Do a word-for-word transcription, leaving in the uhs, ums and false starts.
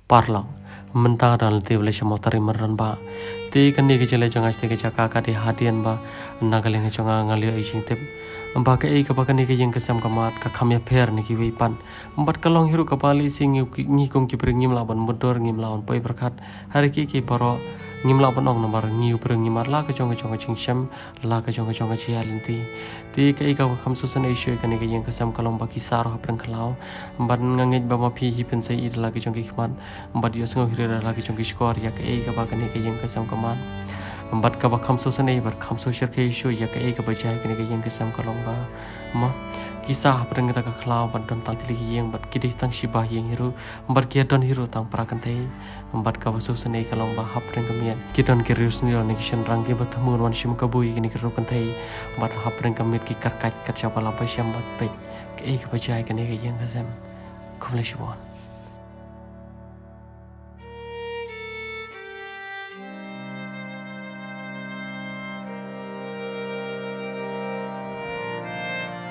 Paralok, mynta don lynti ba la shem u tari mar don ba. Te kane ka jingeh jong nga sha kane ka jaka ka dei hadien ba na ka liang jong nga nga la ïoh i jingtip ba kaei kaba kane ka ïing ka sem ka mat ka kham ïapher na kiwei pat. Bad ka long hi ruh kaba lehse ngi, ngi kum ki briew ngim lah ban mutdur, ngim lah ban poi pyrkhat ha kiei kiei baroh, ngim lah ban ong namar ngi u briew ngi mat la ka jong ka jong ka jingshem, la ka jong ka jong ka jingïaid lynti. Te kaei kaba kham sngewsynei shuh ïa kane ka ïing ka sem ka long ba ki sah ruh hapdeng ka khlaw. Bad nga ngeit ba ma phi hi phin sa ïohi da la ka jong ki khmat, bad ïohsngew hi ruh da la ka jong ki shkor ïa kaei kaba kane ka ïing ka sem ka mat. Bad kaba kham sngewsynei bad kham sngewsyrkhei shuh ïa kaei kaba jia ha kane ka ïing ka sem ka long ba, ma, ki sah hapdeng kata ka khlaw bad don tang tylli ki ïing bad ki dei tang shiba ïing hi ruh, bad ki don hi ruh tang pra kynthei. Bad kaba sngewsynei ka long ba hapdeng ka miet ki don ki riewsniew ne ki shynrang kiba thmu wan shim kabu ïa kine ki riewkynthei. Bad hapdeng ka miet ki kyrkhat kat shaba la poi shem bad peit kaei kaba jia ha kane ka ïing ka sem. Khublei shibun.